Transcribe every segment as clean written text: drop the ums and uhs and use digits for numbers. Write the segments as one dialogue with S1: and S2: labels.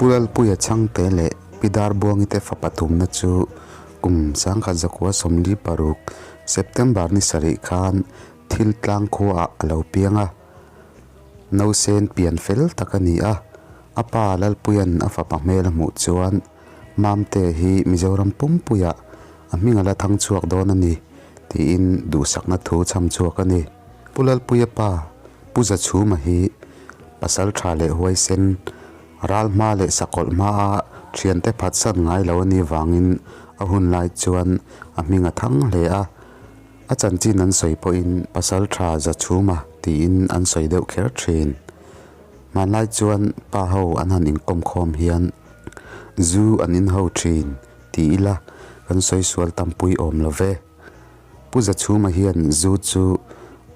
S1: Pu Lalpuia Chhangte leh Pi Darbuangi te fapa tumna chu kum 1946 September ni sarih khan thil tlang khuaah a lo piang a. Nausen pian fel tak a ni a, a pa Lalpuia'n a fapa hmel a hmuh chuan Mamte hi Mizoram pumpuiah a hming a la thang chhuak dawn a ni tiin duhsakna thu chham chhuak a ni. Pu Lalpuia pa Pu Zachhuma hi pasal tha leh huaisen, ral hma leh sakawlh hmaa thiante phatsan ngai lo a nih vangin a hun lai chuan a hming a thang hle a. A chanchin an sawi pawhin pasal tha Zachhuma tiin an sawi deuh kher thin. Hmanlai chuan pa ho an han inkawm khawm hian zu an in ho thin ti ila kan sawi sual tampui awm lo ve. Pu Zachhuma hian zu chu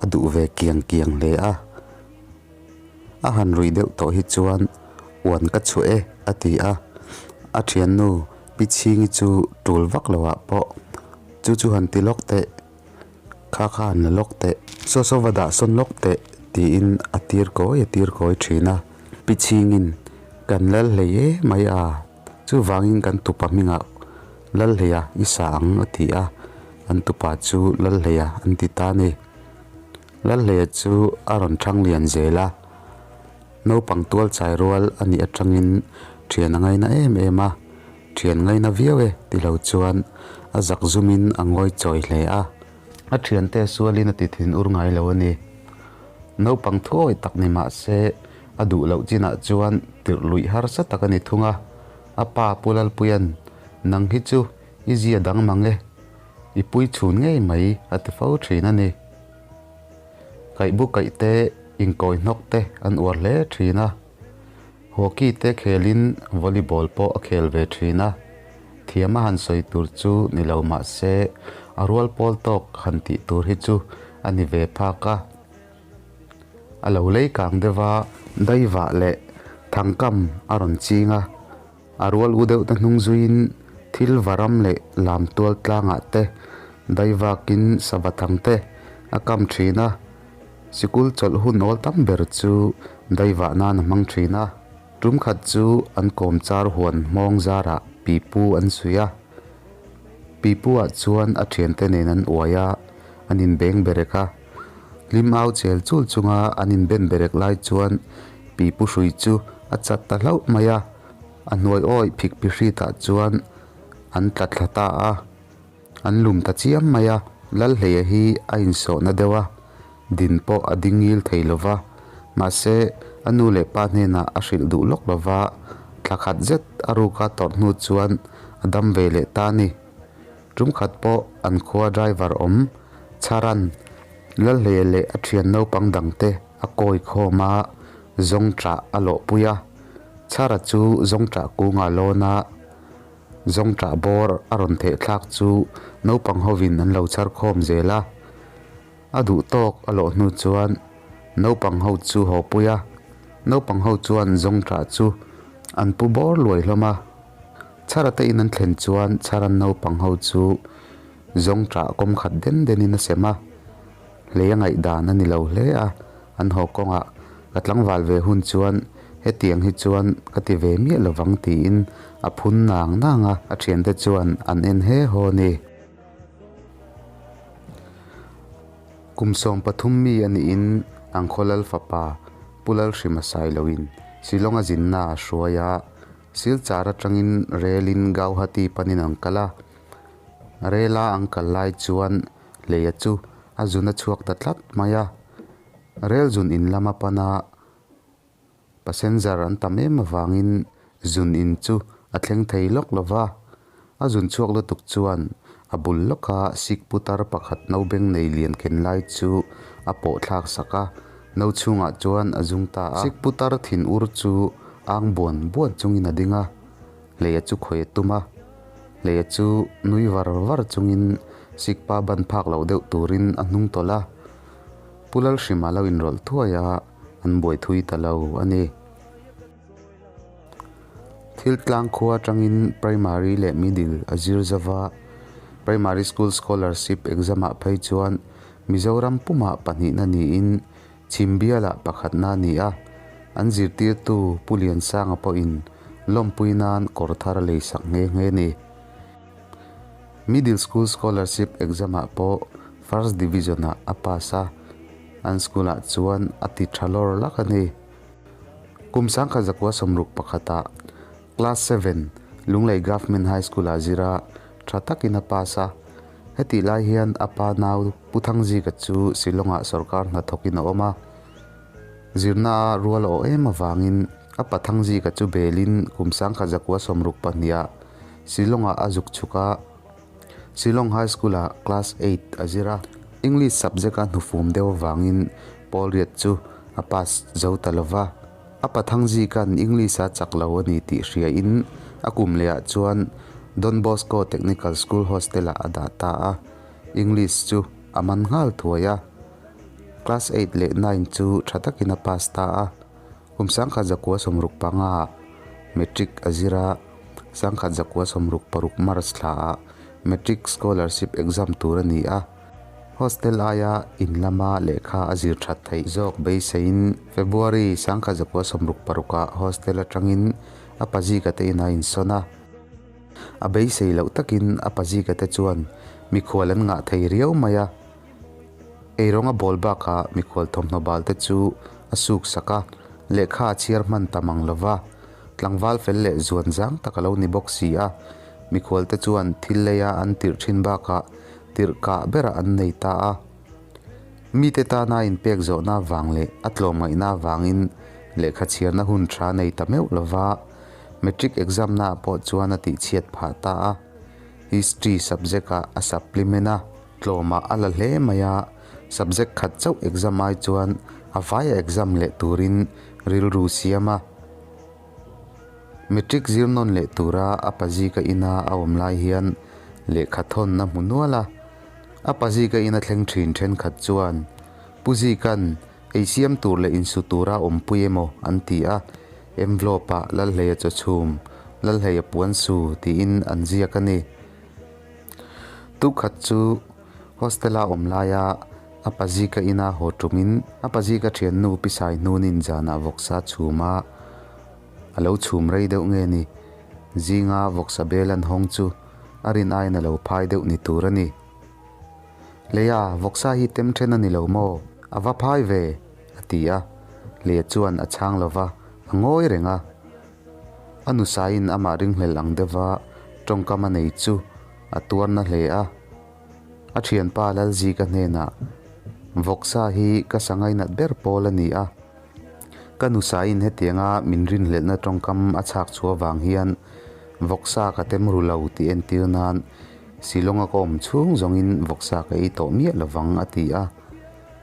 S1: a duh ve kiang kiang hle a. A han ruih deuh tawh hi chuan uan ka chhuah e a ti a, a thiannu Pi Chhingi chu tul vak lo ah pawh chu chu han ti lawk teh, kha kha han la lawk teh, saw saw va dah sawn lawk teh tiin a tir kawi a tir kawi thin a. Pi Chhingin kan lal hlei e mai a, chuvangin kan tupa hmingah Lalhleia i sa ang a ti a, an tupa chu Lalhleia an ti ta a ni. Lalhleia chu a rawn thang lian zel a, naupang tual chai rual a nih atangin thian a ngaina em em a, thian ngaina viau e ti lo chuan a zak zumin a ngawi chawi hle a. A thiante sualin a ti thin ur ngai lo a ni. Naupang thuawi tak ni mah se a duh loh chinah chuan tirh luih harsa tak a ni thung a, a pa Pu Lalpuia'n nang hi chu i zia dang mang e, i pui chhun ngei mai a ti fo thin a ni. Kaihbu kaih te, inkawi hnawk te an uar hle thin a. Hockey te khelin volleyball pawh a khel ve thin a. Thiam a han sawi tur chu ni lo mah se a rual pawl tawk han tih tur hi chu a ni ve phak a. A lo lei kang deuh a, daivah leh thangkam a rawn ching a. A rual u deuh te hnung zuiin thil varam leh lam tual tlangah te daivakin sava thang te a kam thin a, sikul chawlh hun awl tam ber chu daivah nan a hmang thin a. Tum khat chu an kawm char huan hmawng zarah pipu an suih a, pipu ah chuan a thiante nen an uai a, an inbeng berek a. Hlim au chel chul chunga an inben berek lai chuan pipu hrui chu a chat ta hlauh mai a, a hnuai awih phik phihritah chuan an tla thla ta a, an lum ta chiam mai a. Lalhleia hi a insawhna deuh a, din pawh a ding ngil thei lo va, mahse a nu leh pa hnenah a hrilh duh lawk lo va, thla khat zet a ruka tawrh hnu chuan a dam ve leh ta a ni. Tum khat pawh an khua driver awm Chharan Lalhleia leh a thian naupang dangte a kawi khawm a, zawngṭah a lawhpui a. Chhara chu zawngṭah kungah lawn a, zawngṭah bawr a rawn theh thlak chu naupang hovin an lo chhar khawm zel a. A duh tawk a lawh hnu chuan naupang ho chu hawpui a, naupang ho chuan zawngṭah chu an pu bawr luai hlawm a. Chhara te in an thlen chuan Chharan naupang ho chu zawngṭah kawm khat den denin a sem a, hlei a ngaihdan a ni lo hle a, an haw kawngah ka tlangval ve hun chuan hetiang hi chuan ka ti ve miah lovang tiin a phun nang nang a, a thiante chuan an en he haw a ni. Kum 13 mi a niin Angkhaw Lal fapa Pu Lalhrima Sailoin Shillong a zinna a hruai a, Silchar atangin relin Gauhati panin an kal a, rela an kal lai chuan leia chu a zun a chhuak ta tlat mai a, rel zun in lama pana passenger an tam em avangin zun in chu a thleng thei lawk lo va, a zun chhuak lutuk chuan a bul lawka sikh putar pakhat naubeng nei lian ken lai chu a pawh thlak sak a, no chhungah chuan a zung ta a. Sikh putar thin ur chu ang buan buan chungin a ding a, hleia chu khawi a tum a, hleia chu nui var var chungin sikh pa ban phak loh deuh turin a hnung tawlh a, Pu Lalhrima lo inrawlh thuai a, an buai thui ta lo a ni. Thil tlang khua atangin primary leh middle a zir zova, primary school scholarship exam ah phei chuan Mizoram pumah pahnihna niin Chhimbialah pakhatna a ni a, an zirtirtu Pu Liansanga pawhin Lawmpui nan kawr thar a leisak nghe nghe ni. Middle School Scholarship Exam-ah pawh First Division-ah a pass a, an school-ah chuan a ti tha lawr lak a ni. Kum 1961-ah Class Seven, Lunglei Government High School-ah zir a, tha takin a pass a. Hetih lai hian a pa nau Pu Thangzika chu Shillong-ah sorkar hnathawkin a awm a. Zirna a rual a awh em avangin a pa Thangzika chu belin kum 1962-ah Shillong-ah a zuk chhuk a. Shillong High School-ah Class Eight a zir a. English subject a hnufum deuh avangin Paul Riat chu a pass zo ta lo va. A pa Thangzika'n English a chak lo a ni tih hriain a kum lehah chuan Don Bosco Technical School Hostel-ah a dah ta a. English chu a man nghal thuai a. Class eight leh nine chu tha takin a pass ta a. Kum 1965 ah Matric a zir a, 1966 March thlaah Matric Scholarship exam tur a ni a. Hostel aia in lama lehkha a zir that theih zawk beiseiin February 1966 ah hostel atangin a pazika te inah a insawn a. A beisei loh takin a pazika te chuan mikhual an ngah thei riau mai a. Eirawng a bawl bakah mikhual thawmhnaw bal te chu a suk sak a, lehkha a chhiar hman ta mang lo va, tlangval fel leh zuan zang tak a lo ni bawk si a, mikhual te chuan thil leia an tirh thin bakah tirh kah berah an nei ta a. Mite tana inpek zawhna avang leh a tlawmngaihna avangin lehkha chhiarna hun tha nei ta meuh lo va, matric exam naah pawh chuan a tihchhiat phah ta a, history subject ah a supplement a. Tlawmah a la hle mai a, subject khat chauh exam ai chuan a vaia exam leh turin rilru siam a. Matric zir nawn leh tura a pazika ina a awm lai hian lehkha thawn a hmu nual a. A pazika ina thleng thin thenkhat chuan, Pu Zika'n ei siam tur leh insu tura awmpui emaw an ti a, envelope-ah Lalhleia chawchhum, Lalhleia puansu tiin an ziak a ni. Tukhat chu hostel-a awm laia a pazika ina haw tumin a pazika thiannu Pisai hnunin zanah vawksa chhum a, a lo chhum rei deuh nge ni? Zinga vawksa bel an hawng chu a rin aiin a lo phai deuh ni tur a ni. Leia, vawksa hi tem then a ni lo maw? A va phai ve! a ti a, Leia chuan a chhang lo va, a ngawi reng a. A nusaiin amah ringhlel ang deuha tawngkam a nei chu a tuar na hle a. A thianpa Lalzika hnenah, Vawksa hi ka sangainat ber pawl a ni a. Ka nusaiin hetianga min rinhlelhna tawngkam a chhak chhuah vang hian vawksa ka tem ru lo tih entir nan Shillong-a ka awm chhung zawngin vawksa ka ei tawh miah lovang a ti a.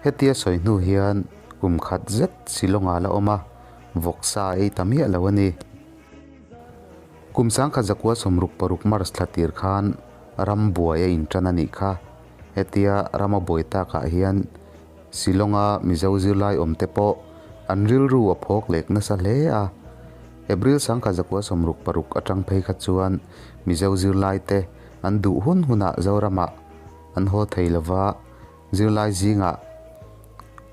S1: Hetia sawi hnu hian kum khat zet Shillong-ah la awm a. Vawksa ei ta miah lo a ni. Kum 1966 March thla tir khan ram buai a intan a nih kha. Hetia rama buai takah hian Shillong-a Mizo zirlai awmte pawh an rilru a phawk lek nasa hle a. April 1966 atang phei kha chuan Mizo zirlaite an duh hun hunah Zoramah an haw thei lova, Zirlai zingah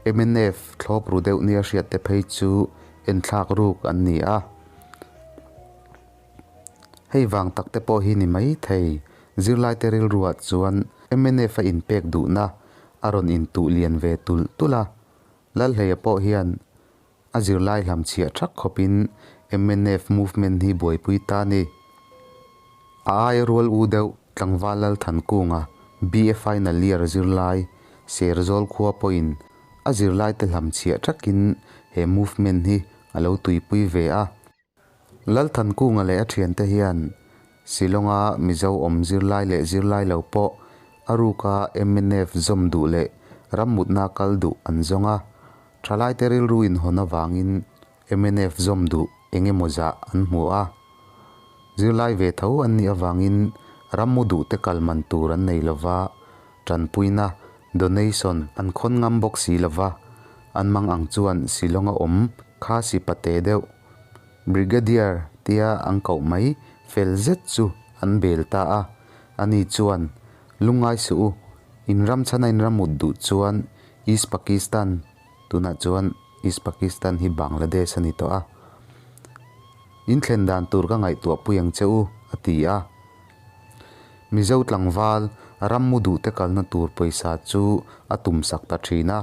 S1: mnf thlawp ru deuh nia hriat te phei chu enthlak ruk an ni a. Hei vang tak te pawh hi ni mai thei. Zirlai te rilruah chuan mnf a inpek duhna a rawn intuh lian ve tulh tulh a. Lalhleia pawh hian A zirlai hlamchhiah thak khawpin mnf movement hi buaipui ta ni. A aia rual u deuh tlangval Lalthankunga BA final year zirlai Serzawl khua pawhin a zirlaite hlamchhiah thakin he movement hi a lo tuipui ve a. Lalthankunga leh a thiante hian Shillong-a Mizo awm zirlai leh zirlai lo pawh a ruka mnf zawm duh leh rammutna kal duh an zawng a. Thalaite rilru inhawn avangin mnf zawm duh eng emaw zah an hmu a. Zirlai ve tho an nih avangin rammu duhte kal man tur an nei lova, tanpuina, donation, an khawn ngam bawk si lova, an mang ang chuan Shillong-a awm kha sipate deuh Brigadier tia an koh mai fel zet chu an bel ta a, ani chuan, Lungngai suh u, in ram chhana in ram ut duh chuan East Pakistan, tunah chuan East Pakistan hi Bangladesh a ni tawh a, In thlen dan tur ka ngaihtuahpui ang che u, a ti a. Mizo tlangval rammu duhte kalna tur pawisa chu a tumsak ta thin a.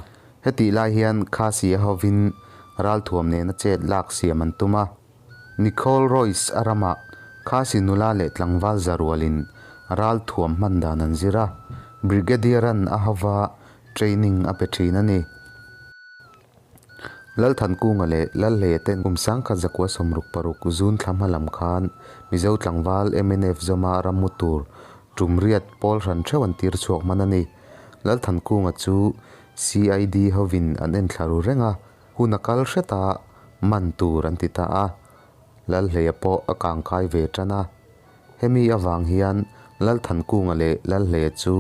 S1: Hetih lai hian Khasi a hovin ralthuam nena chet lak siam an tum a. Nicole Royce a ramah Khasi nula leh tlangval zarualin ralthuam hman dan an zir a, Brigadier-a'n a hova training a pe thin a ni. Lalthankunga leh Lalhleia ten kum 1966 June thla hma lam khan Mizo tlangval mnf zawma rammu tur tum riat pawl hran theuh an tir chhuak hman a ni. Lalthankunga chu CID hovin an enthla ru reng a, hun a kal hret a, man tur an ti ta a. Lalhleia pawh a kangkai ve tan a. Hemi avang hian Lalthankunga leh Lalhleia chu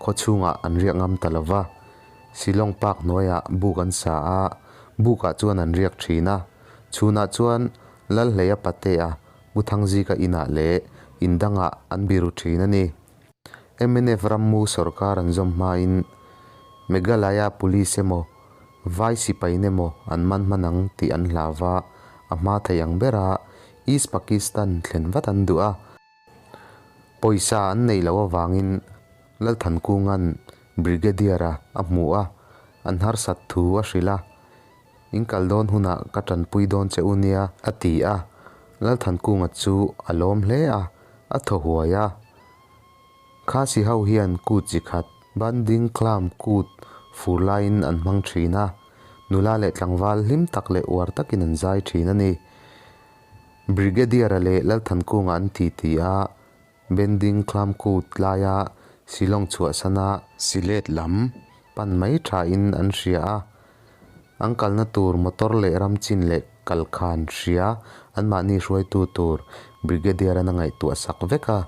S1: khaw chhungah an riak ngam ta lo va. Shillong Park hnuaiah buk an sa a, bukah chuan an riak thin a. Chhunah chuan Lalhleia Patea, Pu Thangzika inah leh in dangah an biru thin a ni. Mnf rammu sorkar an zawm hmain Meghalaya Police emaw, Vai sipain emaw an man hman ang tih an hlau va, a hma thei ang bera East Pakistan thlen vat an duh a. Pawisa an neih loh avangin Lalthankunga'n Brigadier-a a hmu a, an harsat thu a hrilh a, In kal dawn hunah ka tanpui dawn che u nia, a ti a. Lalthankunga chu a lawm hle a, a thaw huai a. Khasi ho hian kut chi khat, Banding Klam kut fur laiin an hmang thin a, nula leh tlangval hlim tak leh uar takin an zai thin a ni. Brigadier-a leh Lalthankunga an titi a, Bending Klam kut laia Shillong chhuahsana Sylhet lam pan mai thain an hria a, an kalna tur motor leh ram chin leh kalkhan hria anmahni hruaitu tur Brigadier-an a ngaihtuah sak vek a.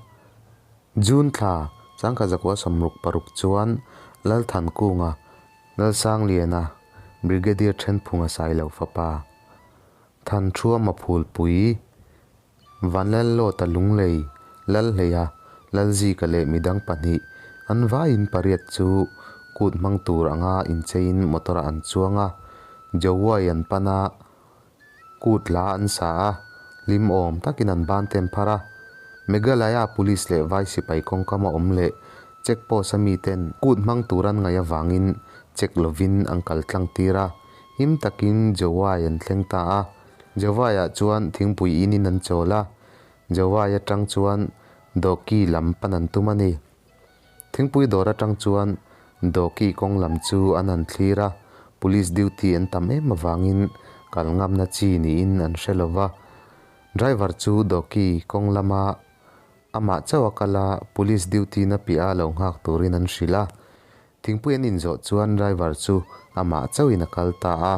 S1: June thla 1966 chuan Lalthankunga, Lalsangliana, Brigadier Thenphunga Sailo fapa, Thanṭhuama Phulpui, Vanlallawta Lunglei, Lalhleia, Lalzika leh midang pahnih an vaiin pariat chu kut hmang tur anga incheiin motor ah an chuang a, Jowai an pan a, kut la an sa a, hlim awm takin an ban te an phar a. Meghalaya Police leh Vai sipai kawngkam a awm leh check post a miten kut hmang tur an ngaih avangin check lovin an kal tlang tir a, him takin Jowai an thleng ta a. Jawaiah chuan thingpui inin an chawl a, Jawai atang chuan Dawki lam pan an tum a ni. Thingpui dawr atang chuan Dawki kawng lam chu an han thlir a, Police duty an tam em avangin kal ngamna chi niin an hre lo va. Driver chu Dawki kawng lama amah chauh a kal a, Police duty na piah a lo nghak turin an hrilh a. Thingpui an inzawh chuan driver chu amah chauhin a kal ta a.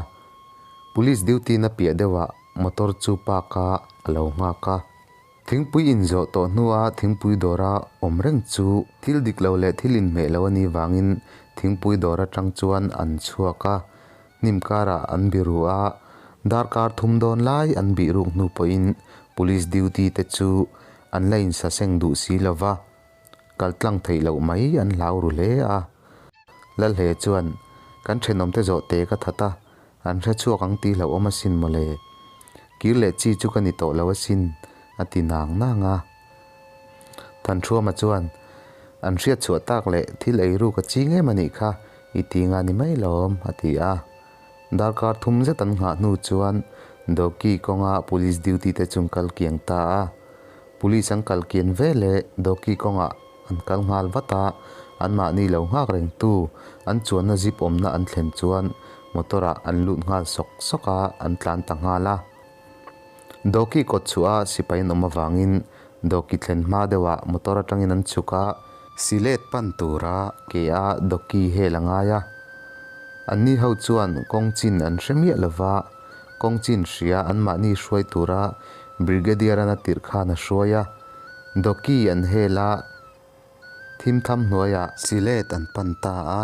S1: Police duty na piah deuhah motor chu park a a lo nghak a. Thingpui inzawh tawh hnua thingpui dawra awm reng chu thil dik lo leh thil inhmeh lo a nih vangin thingpui dawr atang chuan an chhuak a. Hnim karah an biru a, darkar thum dawn lai an bih ruk hnu pawhin police duty te chu an la insaseng duh si lova. Kal tlang theih loh mai an hlau ru hle a. Lalhle chuan, Kan thenawmte zawh te ka that a, an hre chhuak ang tih hlauhawm asin mawle. Kir leh chi chu ka ni tawh lo asin, a ti nang nang a. Thanṭhuama chuan, An hriat chhuah tak leh thil ei ruk a ching em a nih kha, i ti nga ni mai lawm, a ti a. Darkar thum zet an nghah hnu chuan Dawki kawnga police duty te chu an kal kiang ta a. Police an kal kian ve leh Dawki kawngah an kal nghal vat a, anmahni lo nghak rengtu an chuanna zip awmna an thlen chuan motor ah an lut nghal sawk sawk a, an tlan ta nghal a. Dawki kawt chhuah a sipai an awm avangin Dawki thlen hma deuhah motor atangin an chhuk a, Silet pan tura ke a Dawki hel a ngai a, anni ho chuan kawng chin an hre miah lova, kawng chin hria anmahni hruai tura Brigadier-an a tirh khan a hruai a, Dawki an hel a, thim tham hnuaiah Silet an pan ta a.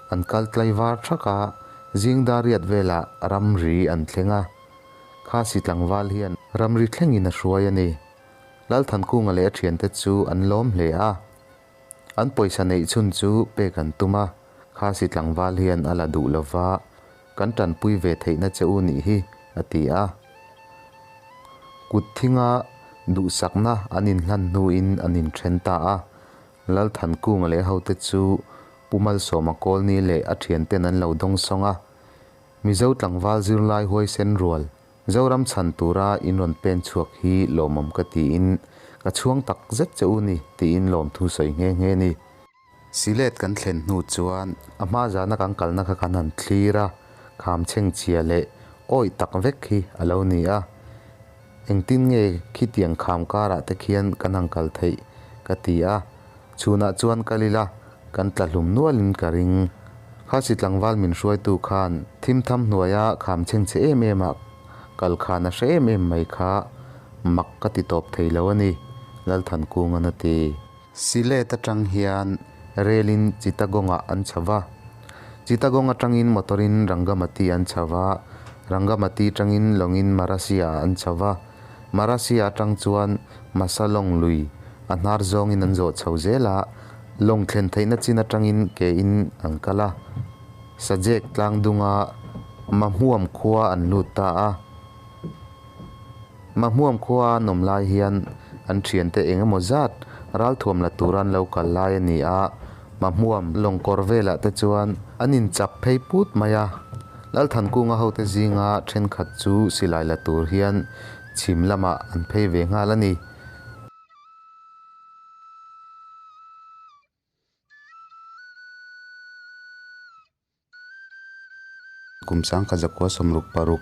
S1: An kal tlaivar thak a, zing dariat velah ramri an thleng a. Khasi tlangval hian ramri thlengin a hruai a ni. Lalthankunga leh a thiante chu an lawm hle a. An pawisa neih chhun chu pek an tum a, Khasi tlangval hian a la duh lova, kan tanpui ve theihna che u nih hi, a ti a. Kut thinga duhsakna an inhlan hnuin an inthen ta a. Lalthankunga leh hote chu Pu Malsawma Kawlni leh a thianten an lo dawngsawng a. Mizo tlangval zirlai huaisen rual Zoram chhan tura in rawn pen chhuak hi lawmawm ka tiin ka chhuang tak zet che u ni tiin lawmthu sawi nghe nghe ni. Silet kan thlen hnu chuan a hma zana kan kalna kha kan han thlir a, kham chheng chhia leh awih tak vek hi a lo ni a. Engtin nge khitiang kham karah te khian kan han kal theih ka ti a, chhunah chuan kal ila kan tla hlum nualin ka ring. Khasi tlangval min hruaitu khan thimtham hnuaia kham chheng chhe em em ah kal khan a hre em em mai kha mak ka ti tawp thei lo a ni, Lalthankungan a ti. Silet atang hian relin Chittagong-ah an chho va. Chittagong atangin motor-in Rangamati an chho va, Rangamati atangin lawngin Marasia-ah an chho va. Marasia atang chuan Masalong lui a hnar zawngin an zawh chho zel a, lawng thlen theihna chin atangin ke-in an kal a. Sajek tlang dunga Mahmuam khua an lut ta a. Mahmuam khua an awm lai hian an thiante eng emaw zat ralthuam la tura an lo kal lai a ni a, Mahmuam lawngkawr velah te chuan an inchap phei put mai a. Lalthankunga hote zinga thenkhat chu silai la tur hian chhim lamah an phei ve nghal a ni. Kum sangkhat zakua 66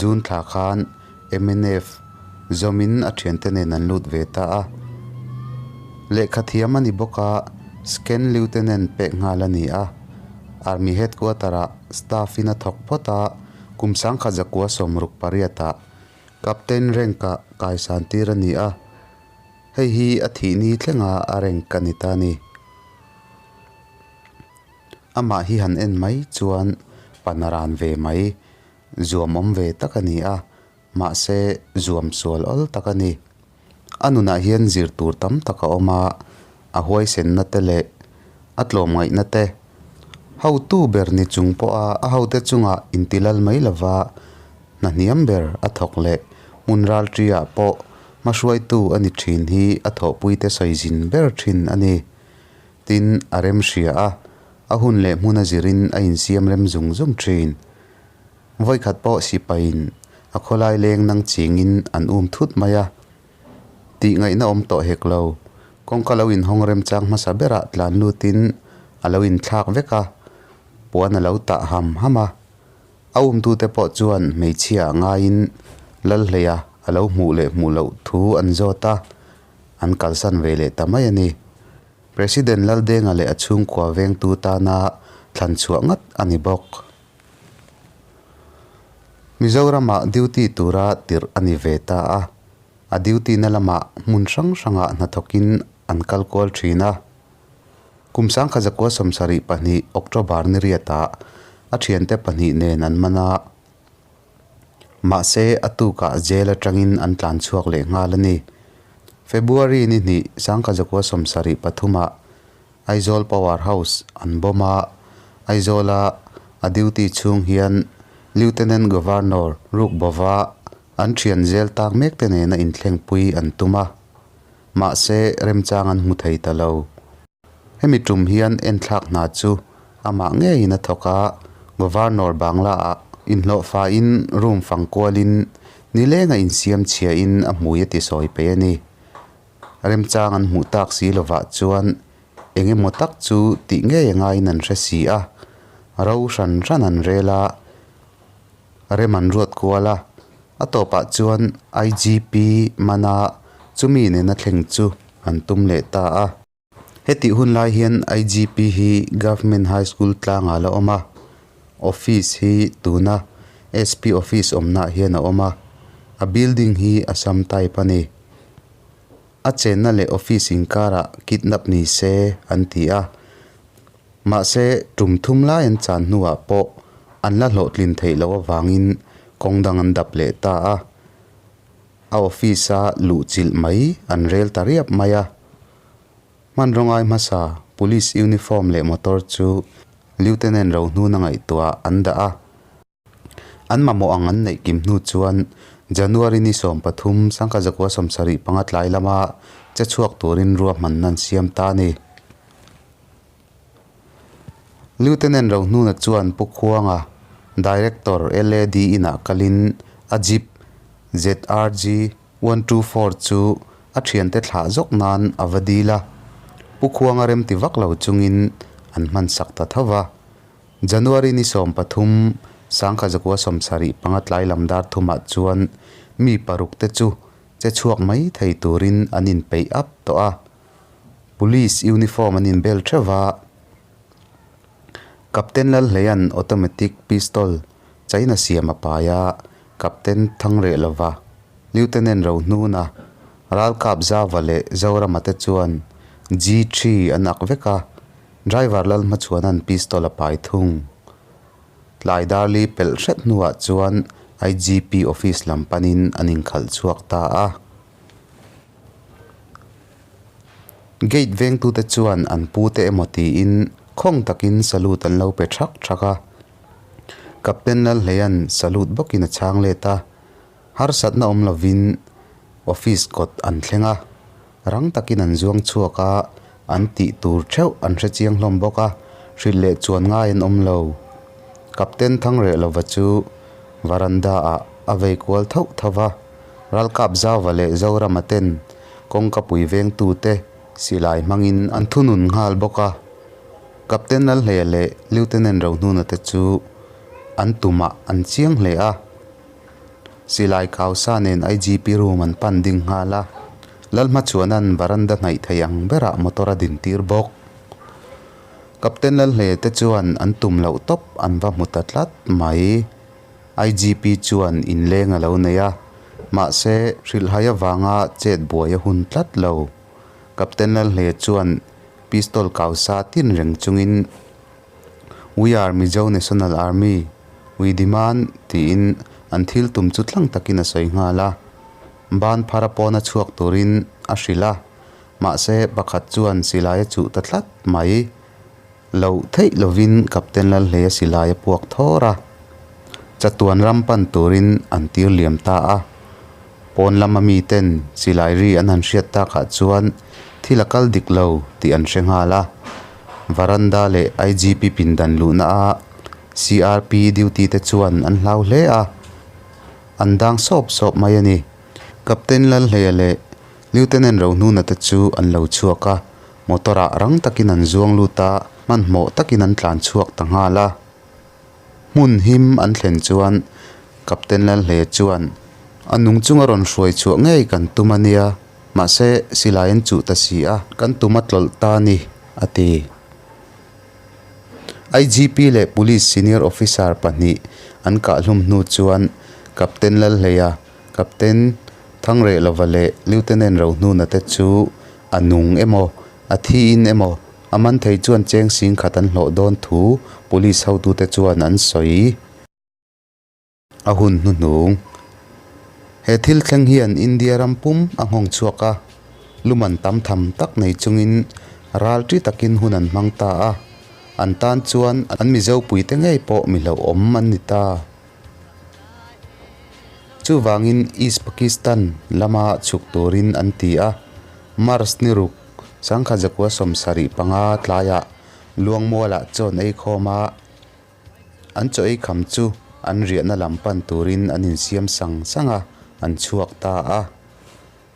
S1: June thla khan mnf zawmin a thiante nen an lut ve ta a. Lehkha thiam a ni bawk a, Second Lieutenant pek nghal a ni a. Army Headquarter ah staff in a thawk phawt a, kum sangkhat zakua 68 ah Captain rank ah kaisan tir a ni a. Hei hi a thih ni thlenga a rank a ni ta a ni. Amah hi han en mai chuan pan a ran ve mai, zuam awm ve tak a ni a, mahse zuam sual awl tak a ni. A nunah hian zir tur tam tak a awm a, a huaisenna te leh a tlawmngaihna te, hotu ber ni chung pawha a hote chungah intilal mai lova hna hniam ber a thawk leh hmun ralṭiah pawh hmahruaitu a ni ṭhin hi a thawhpuite sawi zin ber ṭhin a ni. Tin, a rem hria a, a hun leh hmun a zirin a insiam rem zung zung thin. Vawikhat pawh sipaiin a khawlai leng nang chingin an um thut mai a. Tih ngaihna awm tawh hek lo. Kawngka lo inhawng remchang hmasa berah tlan lutin a lo inthlak vek a, puan a lo tah ham ham a. A umtute pawh chuan hmeichhia a ngaiin Lalhleia a lo hmuh leh hmuh loh thu an zawt a. An kalsan ve leh ta mai a ni. President Laldenga leh a chhungkua vengtu tana thlan chhuah ngat a ni bawk. Mizoramah duty tura tirh a ni ve ta a, a duty na lamah hmun hrang hrangah hnathawkin an kal kual thin a. Kum 1972 October ni riatah a thiante pahnih nen an man a. Mahse, a tukah jail atangin an tlan chhuak leh nghal a ni. February ni hnih 1973 ah Aizawl Power House an bomb a, Aizawla a duty chhung hian Lieutenant Governor Rukbova an thian zel tak mek te nena inthlengpui an tum a, mahse remchang an hmu thei ta lo. Hemi tum hian enthlak hna chu amah ngeiin a thawk a, Governor Bangla-ah inhlawhfain room fang kualin nilenga insiam chhiain a hmui a ti sawi peih a ni. Remchang an hmuh tak si lovah chuan eng emaw tak chu tih ngei a ngaiin an hre si a, ro hran hran an rel a, rem an ruat kual a, a tawpah chuan IGP mana chumi nena thleng chu an tum leh ta a. Hetih hun lai hian IGP hi Government High School tlangah la awm a, office hi tuna SP office awmnaah hian a awm a, a building hi Assam type a ni. A chenna leh office inkarah kidnap ni se an ti a, mahse tum thum lai an chan hnuah pawh an la hlawhtlin theih loh avangin kawng dang an dap leh ta a, a office-a luhchilh mai an rel ta riap mai a. Hmanraw ngai hmasa Police uniform leh motor chu Lieutenant Rohnuna ngaihtuah an dah a. An mamawh ang an neih kim hnu chuan January ni 13, 1975 tlai lama che chhuak turin ruahmanna an siam ta a ni. Lieutenant Rohnuna chuan Pu Khuanga, Director LAD inah kalin a Jeep ZRG 124 chu a thiante thlah zawk nan a va dil a, Pu Khuanga remti vak lo chungin an hmansak ta tho va. January ni 13, 1975 tlai lam dar thumah chuan mi paruk te chu che chhuak mai thei turin an inpeih ap tawh a. Police uniform an inbel theuh va, Captain Lalhleia'n automatic pistol China siam a pai a, Captain Thangrehlova, Lieutenant Rohnuna, Ralkap Zava leh Zorama te chuan G-three an ak vek a, Driver Lalhmachhuana'n pistol a pai thung. Tlai darli pelh hret hnuah chuan IGP office lam panin an inkhalh chhuak ta a. Gate vengtute chuan an pute emaw tiin khawng takin salute an lo pe thak thak a. Captain Lalhleia'n salute bawkin a chhang let a. Harsatna awm lovin office kawt an thleng a, rang takin an zuang chhuak a, an tih tur theuh an hre chiang hlawm bawk a, hrilh leh chuan ngai an awm lo. Captain Thangrehlova chu varanda ah a vei kual thauh thauh va, Ralkap Zauva leh Zorama ten kawngkapui vengtute silai hmangin an thunun nghal bawk a. Captain Lalhleia leh Lieutenant Rohnuna te chu an tumah an chiang hle a. Silai Kausa nen IGP room an pan ding nghal a, Lalhmachhuana'n varanda hnaih thei ang berah motor a din tir bawk. Captain Lalhle te chuan an tum loh tawp an va hmu ta tlat mai. IGP chuan inleng a lo nei a, mahse hrilhhai avanga chet buai a hun tlat lo. Captain Lalhle chuan pistol Kausa tin reng chungin We are Mizo National Army, we demand tiin an thil tum chu tlang takin a sawi nghal a. Ban phara pawna chhuak turin a hrilh a, mahse pakhat chuan silai a chuh ta tlat mai. Loh theih lovin Captain Lalhleia silai a puak thawr a, chatuan ram pan turin an tir liam ta a. Pawn lama miten silai ri an han hriat takah chuan thil a kal dik lo tih an hre nghal a. Varanda leh IGP pindan luhna a CRP duty te chuan an hlau hle a, an dang sawp sawp mai a ni. Captain Lalhleia leh Lieutenant Rohnuna te chu an lo chhuak a, motor ah rang takin an zuang lut a, hmanhmawh takin an tlan chhuak ta nghal a. Hmun him an thlen chuan Captain Lalhleia chuan, A nung chunga rawn hruai chhuah ngei kan tum a nia, mahse silai an chuh ta si a, kan tum a tlawlh ta a ni, a ti. IGP leh Police Senior Officer pahnih an kahhlum hnu chuan Captain Lalhleia, Captain Thangrehlova leh Lieutenant Rohnuna te chu a nung emaw, a thiin emaw, a man thei chuan cheng sing khat an hlawh dawn thu Police hotute chuan an sawi. A hun hnuhnung. He thil thleng hian India ram pum a nghawng chhuak a, luman tam tham tak nei chungin ral ṭi takin hun an hmang ta a, an tan chuan an Mizo puite ngei pawh mi hlauhawm an ni ta. Chuvangin East Pakistan lama chhuk turin an ti a, March ni ruk, 1975 tlaiah Luangmualah chawn ei khawm a, An chaw ei kham chu an riahna lam pan turin an insiam sang sang a, an chhuak ta a.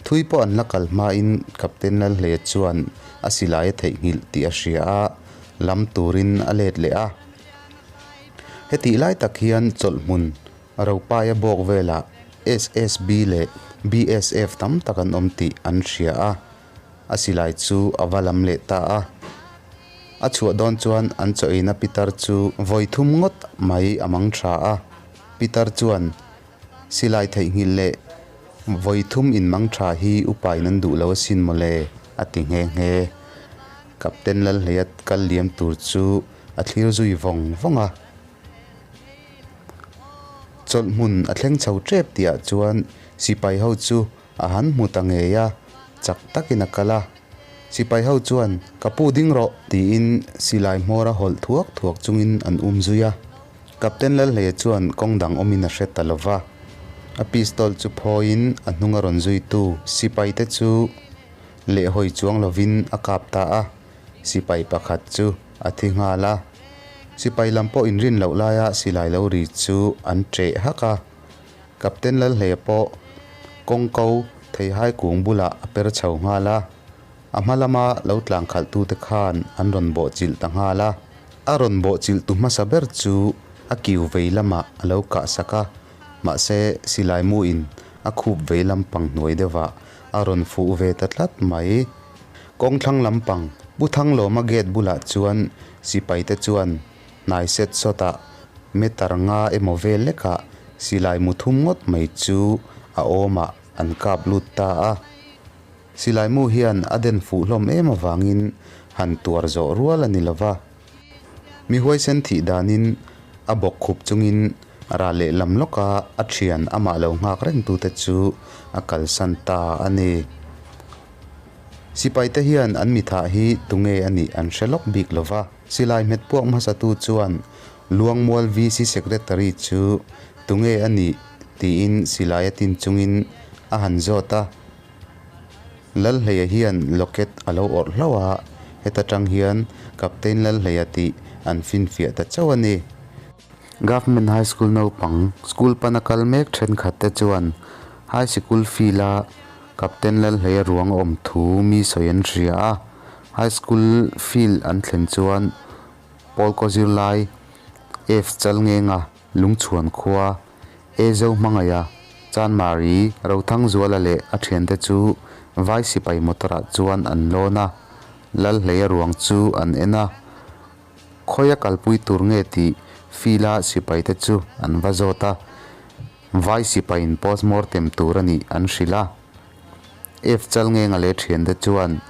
S1: Thui pawh an la kal hmain Captain Lalhleia chuan a silai a theihnghilh tih a hria a, lam turin a let leh a. Hetih lai tak hian chawlhhmun Ropaia bawk velah SSB leh BSF tam tak an awm tih an hria a. A silai chu a va lam leh ta a. A chhuah dawn chuan an chaw eina pitar chu vawi thum ngawt mai a mang tha a. Pitar chuan silai theihnghilh leh vawi thum in mang tha hi upain an duh lo asin mawle a ti nghe nghe. Captain Lalhleia kal liam tur chu a thlir zui vawng vawng a. Chawlh hmun a thleng chho tep tihah chuan sipai ho chu A han hmu ta ngei a, chak takin a kal a. Sipai ho chuan, Ka pu ding rawh! tiin silai hmawr a hawlh thuak thuak chungin an um zui a. Captain Lalhleia chuan kawng dang awmin a hre ta lo va. A pistol chu phawiin a hnunga rawn zuitu sipaite chu lehhawi chuang lovin a kap ta a. Sipai pakhat chu a thi nghal a. Sipai lam pawh inrin loh laia silai lo ri chu an ṭeh hak a. Captain Lalhleia pawh kawngko theihai kung bulah a per chho nghal a. A hma lama lo tlang khalhtute khan an rawn bawhchilh ta nghal a. A rawn bawhchilhtu hmasa ber chu a kiu vei lamah a lo kahsak a, mahse silai muin a khup vei lampang hnuai deuhah a rawn fuh ve ta tlat mai. Kawng thlang lampang Pu Thanglawma gate bulah chuan sipaite chuan hnai set sawtah meter nga emaw vel lekah silai mu thum ngawt mai chu a awmah an kap lut ta a. Silai mu hian a den fuh hlawm em avangin han tuar zawh rual a ni lo va. Mi huaisen thih danin a bawk khup chungin ral lehlam lawka a thian amah lo nghak rengtute chu a kalsan ta a ni. Sipaite hian an mithah hi tunge a nih an hre lawk bik lo va. Silai hmet puak hmasatu chuan Luangmual VC Secretary chu tunge a nih tiin silai a tin chungin a han zawt a. Lalhleia hian locket a lo awrh hlauh a, heta tang hian Captain Lalhleia tih an finfiah ta chauh a ni. Government High School naupang school pana kal mek thenkhat te chuan High Sikul field a Captain Lalhleia ruang a awm thu mi sawi an hria a, High School field an thlen chuan Pawlkaw zirlai F Chalngenga Lungchhuan khua E Zo Hmangaiha, Chanmari, Rothangzuala leh a thiante chu Vai sipai motor ah chuan an lawn a, Lalhleia ruang chu an en a. Khawia kalpui tur nge tih field-a sipaite chu an va zawt a, Vai sipaiin postmortem tur a nih an hrilh a. F Chalngenga leh thiante chuan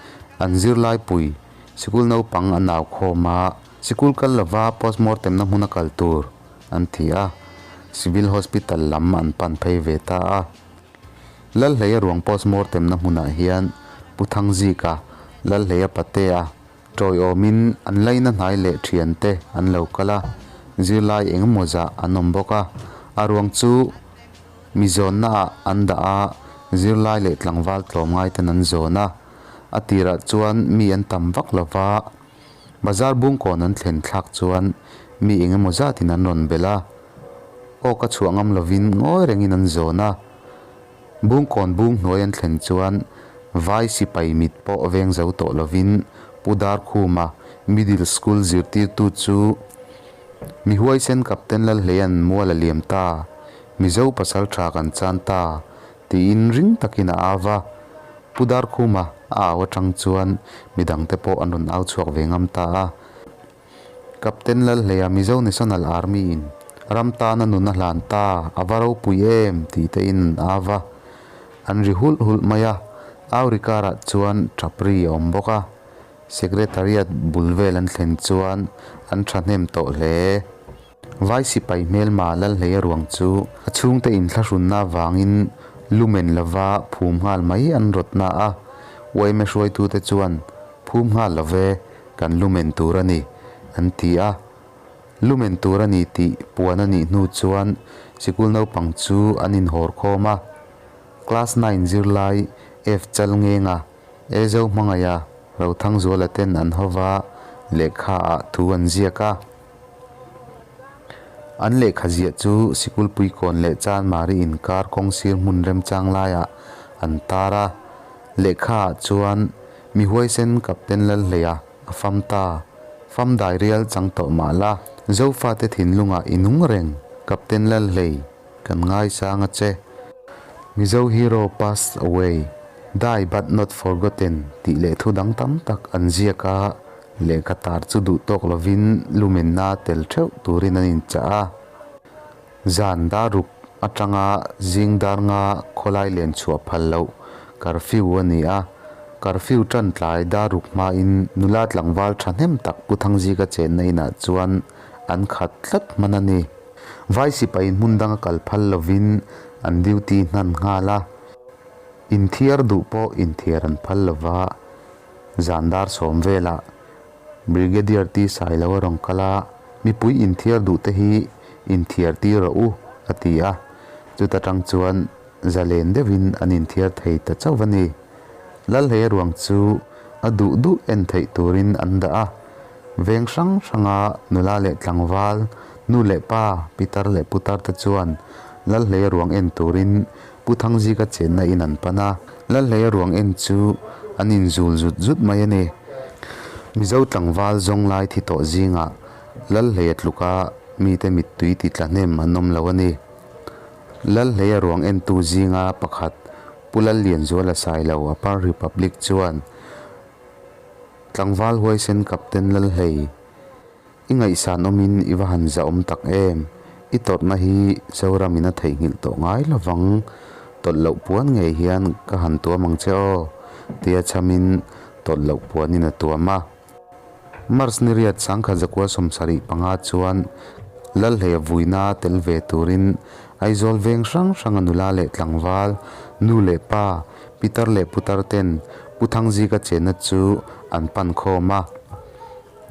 S1: an zirlaipui sikul naupang an au khawm a, sikul kal lova postmortem na hmuna kal tur an ti a, Civil Hospital lam an pan phei ve ta a. Lalhleia ruang postmortem na hmunah hian Pu Thangzika, Lalhleia Patea, tawiawmin an laina hnai leh thiante an lo kal a, zirlai engemaw zah an awm bawk a, a ruang chu Mi zawnnaah an dah a, zirlai leh tlangval tlawmngaiten an zawn a. A tirah chuan mi an tam vak lo va, bazar bungkawn an thlen thlak chuan mi eng emaw zatin an rawn belh a. Aw ka chhuah ngam lovin ngawi rengin an zawn a. Bungkawn bung hnuai an thlen chuan vai sipai mit pawh veng zo tawh lovin Pu Darkhuma Middle School zirtirtu chu Mi huaisen Captain Lalhleia'n mual a liam ta, Mizo pasal tha kan chan ta, tiin ring takin a au va. Pu Darkhuma a au atang chuan midangte pawh an rawn au chhuak ve ngam ta a. Captain Lalhleia Mizo National Army in ram tana nun a hlan ta, a va ropui em tih te in an au va. An ri hulh hulh mai a, au ri karah chuan tap ri a awm bawk a. Secretariat bul vel an thlen chuan an thahnem tawh hle. Vai sipai hmelma Lalhleia ruang chu a chhungte inthlahrunna avangin lumen lova phum nghal mai an rawtna a, yma hruaitute chuan phum nghal lo ve, kan lumen tur a ni, an ti a. Lumen tur a ni tih puan a nih hnu chuan sikul naupang chu an inhawr khawm a. Class nine zirlai F Chalngenga E Zo hmangaiha Rothangzuala ten an ho va, lehkha ah thu an ziak a. An lehkha ziah chu Sikulpui kawn leh Chanmari inkar kawng sir hmun remchang laiah an tar a. Lehkha ah chuan Mi huaisen Captain Lalhleia a fam ta, fam dai rial chang tawh mah la, Zofate thinlungah i nung reng, Captain Lalhlei. Kan ngaisang a che. Mizo hero passed away, die but not forgotten tih leh thu dang tam tak an ziak a, lehkha tar chu duh tawk lovin lumenna tel theuh turin an inchah a. Zan dar ruk atanga zing dar nga khawlai len chhuah phal loh curfew a ni a, curfew tan tlai dar ruk hmain nula tlangval thahnem tak Pu Thangzika chenna inah chuan an khat tlat hman a ni. Vai sipai hmun danga kal phal lovin an duty hnan nghal a, inthiar duh pawh inthiar an phal lova, zan dar sawm velah Brigadier T Sailo a rawn kal a, mipui inthiar duh te hi inthiar tir rawh u a ti a. Chuta tang chuan zalen deuhin an inthiar thei ta chauh a ni. Lalhleia ruang chu a duh duh en theih turin an dah a. Veng hrang hranga nula leh tlangval, nu leh pa, pitar leh putar te chuan Lalhleia ruang en turin Pu Thangzika chenna in an pan a. Lalhleia ruang en chu an inzul zut zut mai a ni. Mizo tlangval zawng lai thi tawh zingah Lalhleia tluka mite mittui ti tla hnem an awm lo a ni. Lalhleia ruang entu zinga pakhat Pu Lallianzuala Sailo Upper Republic chuan Tlangval huaisen Captain Lalhlei, i ngaihsan awmin i va han zahawm tak em? I tawrhna hi Zoramin a theihnghilh tawh ngai lovang, tawlh loh puan ngei hian ka han tuam ang che aw, tia chhamin tawlh loh puanin a tuam a. March ni riat 1975 chuan Lalhleia vuina tel ve turin Aizawl veng hrang hranga nula leh tlangval, nu leh pa, pitar leh putar ten Pu Thangzika chenna chu an pan khawm a.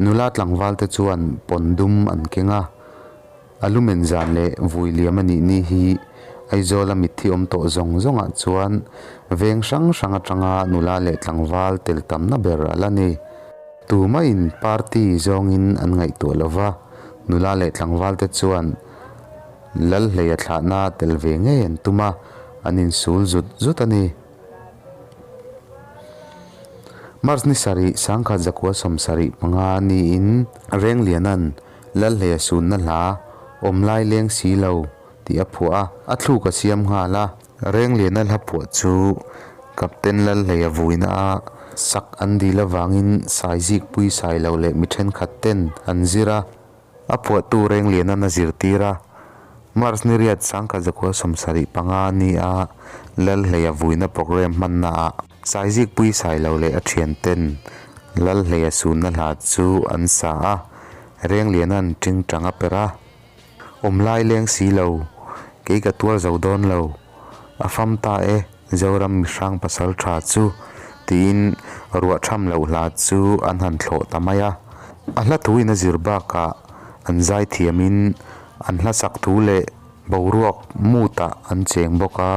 S1: Nula tlangval te chuan pawn dum an keng a. A lumen zan leh vui liam a nih ni hi Aizawla mitthi awm tawh zawng zawngah chuan veng hrang hrang atanga nula leh tlangval tel tamna ber a la ni. Tumahin party zawngin an ngaihtuah lo va, nula leh tlangvalte chuan Lalhleia thlahna tel ve ngei an tum a, an insul zut zut a ni. March ni sarih 1975 niin Rengliana'n Lalhleia sunna hla awm lai leng si lo tih a phuah a, a thluk a siam nghal a. Rengliana hla phuah chu Captain Lalhleia vuina a sak an dil avangin Saizikpui Sailo leh mi thenkhat ten an zir a, a phuahtu Rengliana'n a zirtir a. March ni riat 1975 ni a Lalhleia vuina programme hmanna ah Saizikpui Sailo leh a thianten Lalhleia sunna hla chu an sa a. Rengliana'n tingtang a perh a, Awm lai leng si lo, kei ka tuar zo dawn lo, a fam ta e, Zoram mihrang pasal tha chu, tiin ruah tham loh hla chu an han thlawh ta mai a. A hla thuin a zir bakah an zai thiamin an hla sak thu leh boruak mood-ah an cheng bawk a.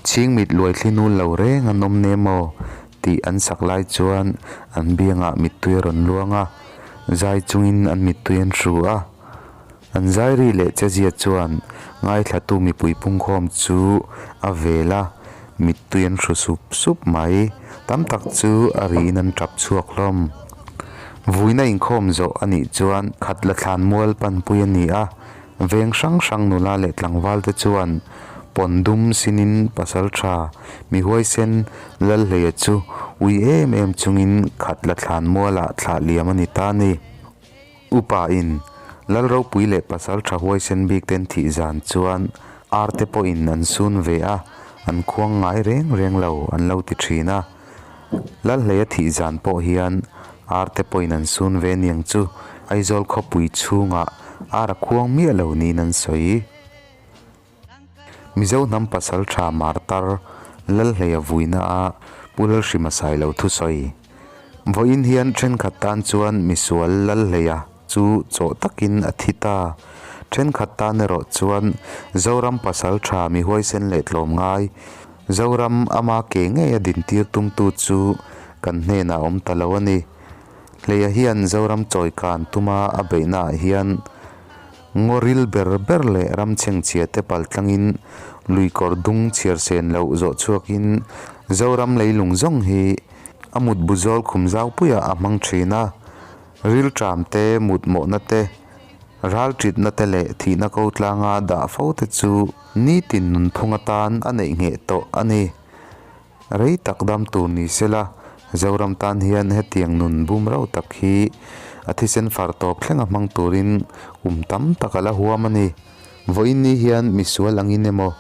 S1: Chhingmit luaithli nul lo reng an awm nem aw tih an sak lai chuan an biangah mittui a rawn luang a, zai chungin an mittui an hru a. An zai ri leh chezia chuan ngaithlatu mipui pungkhawm chu a vel a, mittui an hru sup sup mai. Tam tak chu a riin an tap chhuak hlawm. Vuina inkhawm zawh a nih chuan khatla thlan mual panpui a ni a. Veng hrang hrang nula leh tlangval te chuan pawn dum sinin pasal tha mi huaisen Lalhleia chu ui em em chungin khatla thlan mualah thlah liam a ni ta a ni. Upa in Lal ropui leh pasal tha huaisen bik ten thih zan chuan ar te pawhin an sun ve a, an khuang ngai reng reng lo an lo ti thin a. Lalhleia thih zan pawh hian ar te pawhin an sun ve niang chu Aizawl khawpui chhungah ar a khuang miah lo niin an sawi. Mizo hnam pasal tha Martar Lalhleia vuina a Pu Lalhrima Sailo thusawi. Vawiin hian thenkhat tan chuan misual Lalhleia chu chawh takin a thi ta. Thenkhat tan erawh chuan Zoram pasal tha mi huaisen leh tlawm ngai, Zoram ama ke ngei a dintir tumtu chu kan hnenah a awm ta lo a ni. Hleia hian Zoram chawikan tuma a beihnaah hian ngawril ber ber leh ram chhengchhia te paltlangin luikawr dung chhiar sen loh zawh chhuakin Zoram leilung zawng hi a mutbu zawl khum zaupuiah a hmang thin a. Rilṭam te, mutmawhna te, ralṭitna te leh thihna ko tlanga dah fo te chu nitin nunphung atan a neih ngheh tawh a ni. Rei tak dam tur ni sela, Zoram tan hian hetiang nun bum rauh tak hi a thisen far tawp thlenga hmang turin kum tam tak a la huam a ni. Vawiin ni hian misual angin emaw,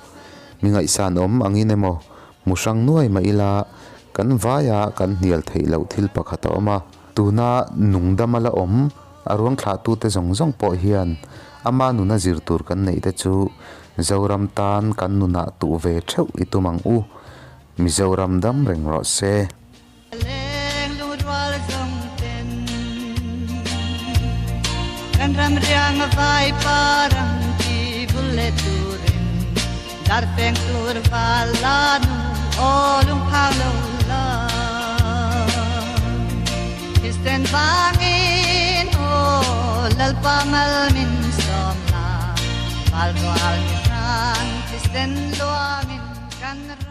S1: mi ngaihsan awm angin emaw hmu hrang nuai mah ila, kan vaia kan hnial theih loh thil pakhat a awm a. Tuna nungdama la awm a ruang thlahtute zawng zawng pawh hian ama nuna zir tur kan neih te chu Zoram tan kan nunah tuh ve theuh i tum ang u. Mizoram dam reng rawh se.
S2: Leng lungrual zawng ten kan ram riang vai parang ti vul leh turin. Darfeng tur val la nu aw lungphang lo la. Kristen vangin aw Lalpa mal min sawm la. Val rual mi hrang Kristen luangin kan.